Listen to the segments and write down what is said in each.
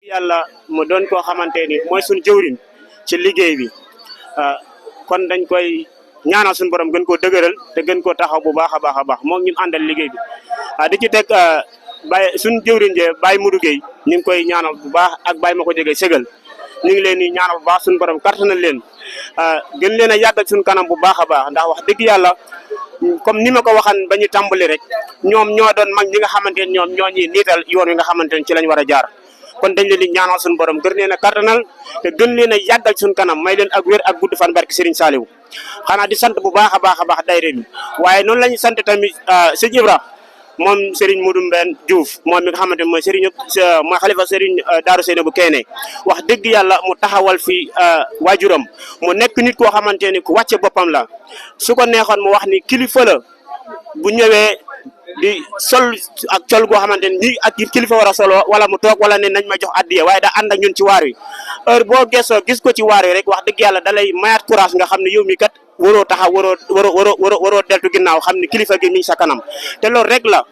yàlla mu doon koo xamante ni mooy suñu jëwriñ ci liggéey bi kon dañ koy ñaanal suñu borom gën koo dëgëral te gën koo taxaw bu baax a baax a baax moom ñun àndal liggéey bi di ci teg Baye suñu jëwriñ je Baye Modou Gueye ñu ngi koy ñaanal bu baax ak Baye ma ko jege ségal ñu ngi leen di ñaanal bu baax suñu borom kartanal leen gën leen a yàggal suñu kanam bu baax a baax ndax wax dëgg yàlla comme ni ma ko waxan ba ñu tàmbali rek ñoom ñoo doon mag ñi nga xamante ne ñoom ñoo ñuy niital yoon wi nga xamante ne ci lañ war a jaar kon dañ leen di ñaanal suñu borom gën leen a kartanal te gën leen a yàggal suñu kanam may leen ak wér ak gudd fan barke Serigne Saliou xanaa di sant bu baax a baax a baax daayira bi waaye noonu la ñuy sant tamit sëñ Ibra moom Serigne Modou Mbène Diouf moom mi nga xamante ne mooy Serigne mooy xalifa Serigne Darou Seynabou Kene wax dëgg yàlla mu taxawal fi waajuram mu nekk nit koo xamante ni ku wàcce boppam la su ko neexoon mu wax ni kilifa la bu ñëwee di sol ak col goo xamante ni nii ak kilifa war a solo wala mu toog wala ne nañ ma jox addiya waaye da ànd ak ñun ci waar wi heure boo gëstoo gis ko ci waar wi rek wax dëgg yàlla da lay mayaat courage nga xam ne yow mi kat waroo taxaw waroo deltu ginnaaw xam ne kilifa gi mi ngi sa kanam te loolu rek la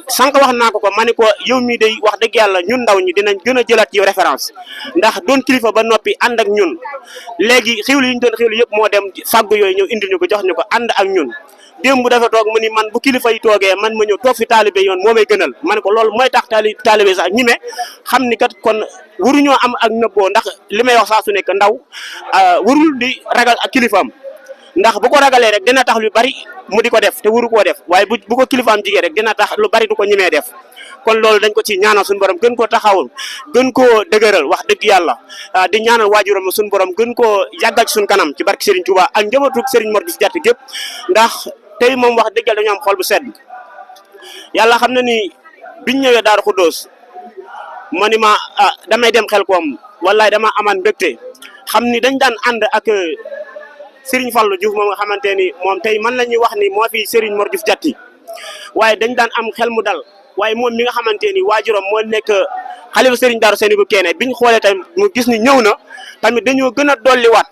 sànq wax naa ko ma ne ko yow mi day wax dëgg yàlla ñun ndaw ñi dinañ gën a jëlaat ci référence ndax doon kilifa ba noppi ànd ak ñun léegi xiwlu yi ñu doon xiwlu yëpp moo dem fàggu yooyu ñëw indil ñu ko jox ñu ko ànd ak ñun démb dafa toog mu ni man bu kilifa yi toogee man ma ñëw toog fi taalibe yoon moo may gënal ma ne ko loolu mooy tax taalibe sax ñime xam ni kat kon waruñoo am ak nëbboo ndax li may wax saa su nekk ndaw warul di ragal ak kilifaam ndax bu ko ragalee rek dina tax lu bari mu di ko def te waru koo def waaye bu ko kilifaam jigee rek dina tax lu bari du ko ñimee def kon loolu dañ ko ci ñaanal suñu borom gën koo taxawul gën koo dëgëral wax dëgg yàlla di ñaanal waajuram suñu borom gën koo yàggal ci suñu kanam ci barke Serigne Touba ak njabootu Serigne Mor Diouf Diatty gépp ndax tey moom wax dëgg yàlla dañu am xol bu sedd yàlla xam na ni biñ ñëwee Daaru Xuddoos ma ni ma damay dem Xelkom wallaay dama amaan mbégte xam ni dañ daan ànd ak Serigne Fallou Diouf moom nga xamante ni moom tey man la ñuy wax ni moo fi Serigne Mor Diouf Diatty waaye dañ daan am xel mu dal waaye moom mi nga xamante ni waajuram moo nekk xalifa Serigne Darou Seynabou Kene biñ xoolee tamit mu gis ni ñëw na tamit dañoo gën a dolliwaat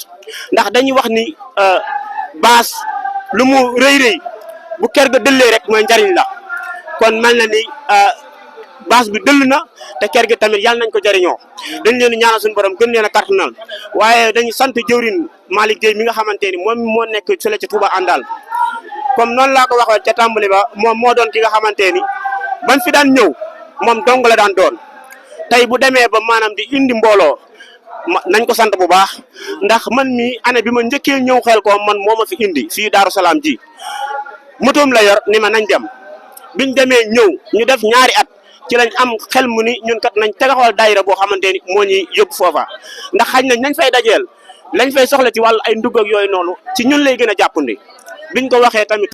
ndax dañuy wax ni baas lu mu rëy bu kër ga dëllee rek mooy njariñ la kon mel na ni baas bi dëll na te kër gi tamit yàlla nañ ko jëriñoo dañ leen di ñaanal suñu borom gën leen a kartanal waaye dañu sant jëwrin Malick Gueye mi nga xamante ni moom moo nekk fële ca Touba àndal comme noonu laa ko waxee ca tàmbali ba moom moo doon ki nga xamante ni bañ fi daan ñëw moom dong la daan doon tey bu demee ba maanaam di indi mbooloo nañ ko sant bu baax ndax man mi année bi ma njëkkee ñëw Xelkom man moo ma fi indi fii Daaru Salaam ji motoom la yor ni ma nañ dem biñ demee ñëw ñu def ñaari at ci lañ am xel mu ni ñun kat nañ tegaxawal daayira boo xamante ni moo ñuy yóbbu foofa ndax xañ nañ fay dajeel lañ fay soxla ci wàllu ay ndugg ak yooyu noonu ci ñun lay gën a jàppandi biñ ko waxee tamit